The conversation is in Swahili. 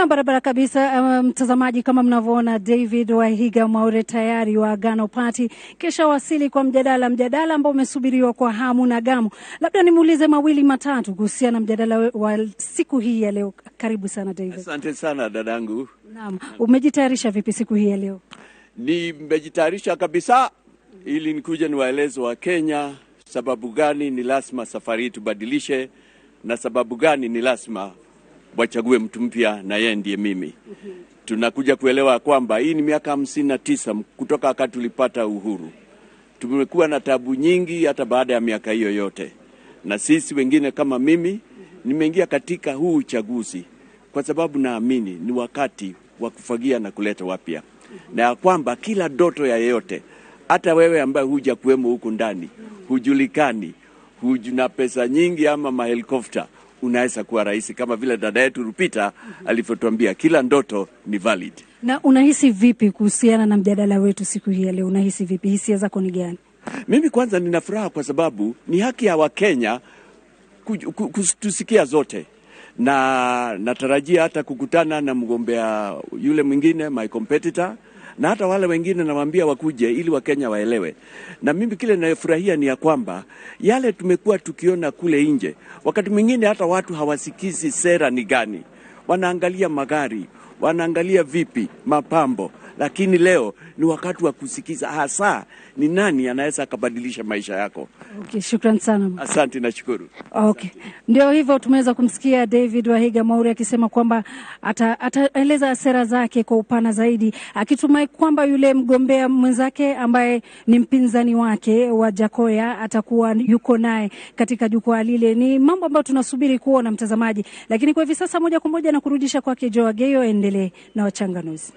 Na barabara kabisa, mtazamaji, kama mnavyoona David Waihiga Mwaure tayari wa Agano Party kisha wasili kwa mjadala ambao umesubiriwa kwa hamu na gamu. Labda nimuulize mawili matatu kuhusiana na mjadala wa siku hii ya leo. Karibu sana David. Asante sana dadangu. Naam, umejitayarisha vipi siku hii ya leo? Nimejitayarisha kabisa ili nikuje niwaeleze wa Kenya sababu gani ni lazima safari hii tubadilishe na sababu gani ni lazima wachague mtu mpya na yeye ndiye mimi. Tunakuja kuelewa kwamba hii ni miaka 59 kutoka wakati tulipata uhuru. Tumekuwa na tabu nyingi hata baada ya miaka hiyo yote, na sisi wengine kama mimi nimeingia katika huu uchaguzi kwa sababu naamini ni wakati wa kufagia na kuleta wapya, na ya kwamba kila ndoto ya yeyote, hata wewe ambaye huja kuwemo huku ndani, hujulikani, hujuna pesa nyingi ama mahelikopta, unaweza kuwa rais kama vile dada yetu Rupita alivyotuambia, kila ndoto ni valid. Na unahisi vipi kuhusiana na mjadala wetu siku hii ya leo? Unahisi vipi? Hisia zako ni gani? Mimi kwanza nina furaha kwa sababu ni haki ya Wakenya kutusikia zote, na natarajia hata kukutana na mgombea yule mwingine, my competitor, na hata wale wengine nawaambia wakuje ili Wakenya waelewe. Na mimi kile ninayofurahia ni ya kwamba yale tumekuwa tukiona kule nje, wakati mwingine hata watu hawasikizi sera ni gani, wanaangalia magari, wanaangalia vipi mapambo, lakini leo ni wakati wa kusikiza hasa ni nani anaweza akabadilisha maisha yako. Okay, shukran sana. Asante, nashukuru. Okay, ndio hivyo tumeweza kumsikia David Waihiga Mwaure akisema kwamba ataeleza sera zake kwa upana zaidi, akitumai kwamba yule mgombea mwenzake ambaye ni mpinzani wake wa Jakoya atakuwa yuko naye katika jukwaa lile. Ni mambo ambayo tunasubiri kuona, mtazamaji, lakini kwa hivi sasa moja kwa moja na kurudisha kwake Joe Ageyo, endelee na wachanganuzi.